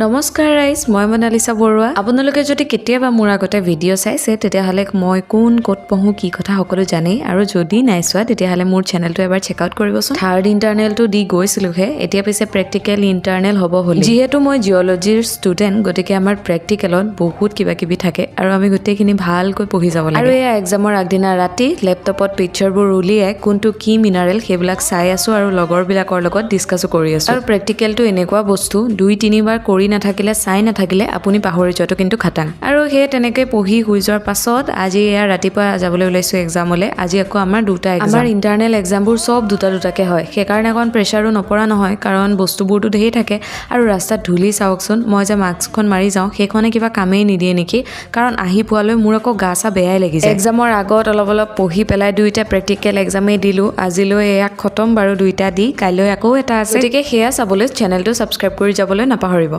নমস্কাৰ ৰাইজ, মই মনালিছা বৰুৱা। আপোনালোকে যদি কেতিয়াবা মোৰ আগতে ভিডিঅ' চাইছে, তেতিয়াহ'লে মই কোন, ক'ত পঢ়োঁ, কি কথা সকলো জানেই। আৰু যদি নাই চোৱা, তেতিয়াহ'লে মোৰ চেনেলটো এবাৰ চেক আউট কৰিবচোন। থাৰ্ড ইণ্টাৰনেলটো দি গৈছিলোঁহে, এতিয়া পিছে প্ৰেক্টিকেল ইণ্টাৰনেল হ'ব হ'ল। যিহেতু মই জিঅ'লজিৰ ষ্টুডেণ্ট, গতিকে আমাৰ প্ৰেক্টিকেলত বহুত কিবা কিবি থাকে আৰু আমি গোটেইখিনি ভালকৈ পঢ়ি যাব লাগে। আৰু এয়া এক্সামৰ আগদিনা ৰাতি লেপটপত পিকচাৰবোৰ উলিয়াই কোনটো কি মিনাৰেল সেইবিলাক চাই আছোঁ আৰু লগৰবিলাকৰ লগত ডিছকাছো কৰি আছোঁ। আৰু প্ৰেক্টিকেলটো এনেকুৱা বস্তু, দুই তিনিবাৰ কৰি নাথাকিলে, চাই নাথাকিলে আপুনি পাহৰি যোৱাটো কিন্তু খাটাং। আৰু সেই তেনেকৈ পঢ়ি শুই যোৱাৰ পাছত আজি এয়া ৰাতিপুৱা যাবলৈ ওলাইছোঁ এক্সামলৈ। আজি আকৌ আমাৰ দুটা এক্সাম। আমাৰ ইণ্টাৰনেল এক্সামবোৰ চব দুটা দুটাকৈ হয়, সেইকাৰণে অকণ প্ৰেছাৰো নপৰা নহয়, কাৰণ বস্তুবোৰতো ধেৰ থাকে। আৰু ৰাস্তাত ধূলি চাওকচোন, মই যে মাস্কখন মাৰি যাওঁ, সেইখনে কিবা কামেই নিদিয়ে নেকি, কাৰণ আহি পোৱালৈ মোৰ আকৌ গা চা বেয়াই লাগি যায়। এক্সামৰ আগত অলপ অলপ পঢ়ি পেলাই দুইটা প্ৰেক্টিকেল এক্সামেই দিলোঁ। আজিলৈ এয়া খতম বাৰু দুইটা দি, কাইলৈ আকৌ এটা আছে। গতিকে সেয়া চাবলৈ চেনেলটো ছাবস্ক্ৰাইব কৰি যাবলৈ নাপাহৰিব।